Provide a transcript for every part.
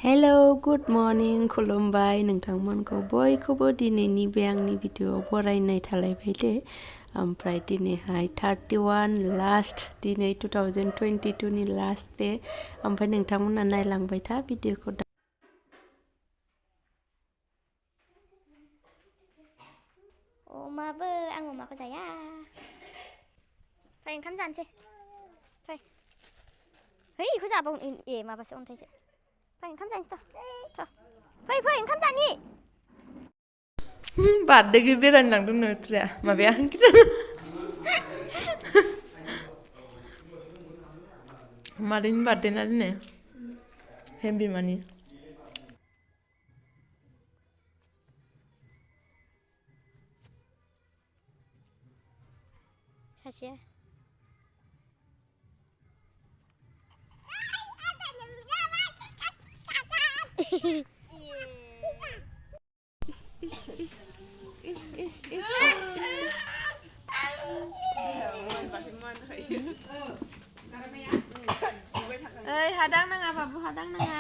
hello good morning खुलुमबाय नोंथांमोनखौ बयखौबो दिनैनि बे आंनि भिडिअ'आव बरायनाय थालायबाय दे ओमफ्राय दिनैहाय 31 लास्ट दिनै 2022 नि लास्ट डे ओमफ्राय नोंथांमोना नायलांबाय था भिडिअ'खौ अमाबो आं अमाखौ जाया फै ओंखाम जानोसै फै है इखौ जाबाव ए माबासो अन्थाइसो फै ओंखाम जानोसै थ' फै फै ओंखाम जानि बार्थडे बेरायनो लांदों नोंथ्राया माबाया मादैनि बार्थडे ना दिनै बिमानि सासेया ओइ हादां नाङा बाबु हादां नाङा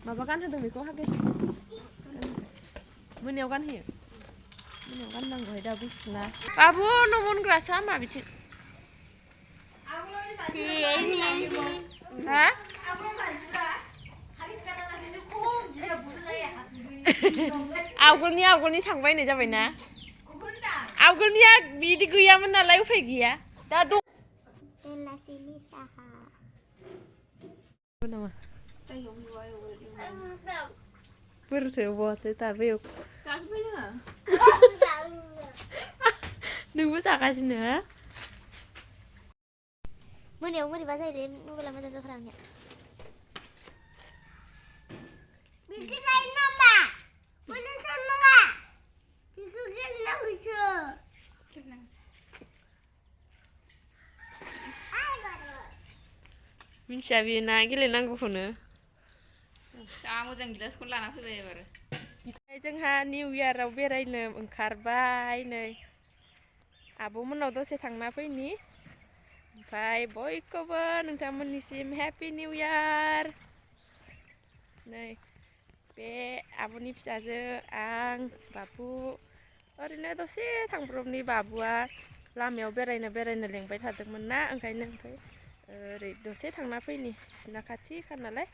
माबा गानहोदों बेखौ हागे मोनायाव गानहोयो मोनायाव गाननांगौहाय दा गुसुना बाबु न' मोनग्रासो मा बिथिं हा आवगोलनि थांबायनाय जाबायना आवगोलनिया बिदि गैयामोन नालाय उफाय गैया दा दं बेलासिनि साहा नामा बोरैथो बहाथो दाबो नोंबो जागासिनो मोनायाव बोरैबा जायोलै मबाइला मोजां जाथारा आंनिया बिखौ जायो नामा मोजां साननाङा बिखौ गेलेनांगौसो मिथिया बेयो ना गेलेनांगौखौनो जा मोजां गिलासखौनो लाना फैबाय एबार जोंहा निउ इयाराव बेरायनो ओंखारबाय नै आब'मोननाव दसे थांना फैनि ओमफ्राय बयखौबो नोंथांमोननिसिम हेपि निउ इयार नै बे आब'नि फिसाजो आं बाबु ओरैनो दसे थांब्रबनि बाबुआ लामायाव बेरायनो लेंबाय थादोंमोन ना ओंखायनो ओमफ्राय ओरै दसे थांना फैनि बिसिना खाथिखा नालाय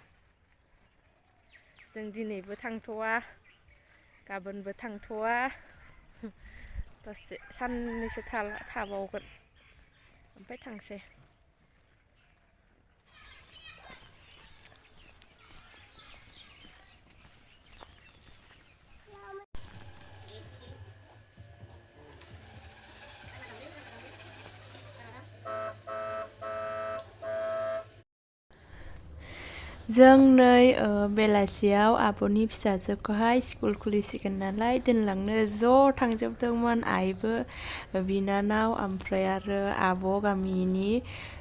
जों दिनैबो थांथ'वा गाबोनबो थांथ'वा दसे साननैसो थाबावगोन ओमफ्राय थांसै जों नै बेलासियाव आब'नि फिसाजोखौहाय स्कुल खुलिसिगोन नालाय दोनलांनो ज' थांजोबदोंमोन आइबो बिनानाव ओमफ्राय आरो आब' गामिनि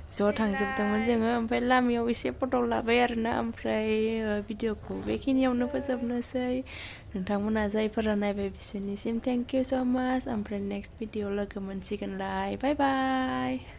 ज' थांजोबदोंमोन जोङो ओमफ्राय लामायाव एसे फट' लाबाय आरोना ओमफ्राय भिडिअखौ बेखिनियावनो फोजोबनोसै नोंथांमोना जायफोरा नायबाय बिसोरनिसिम थेंक इउ स' माच ओमफ्राय नेक्स्ट भिडिअ लोगो मोनसिगोनलाय बाय बाय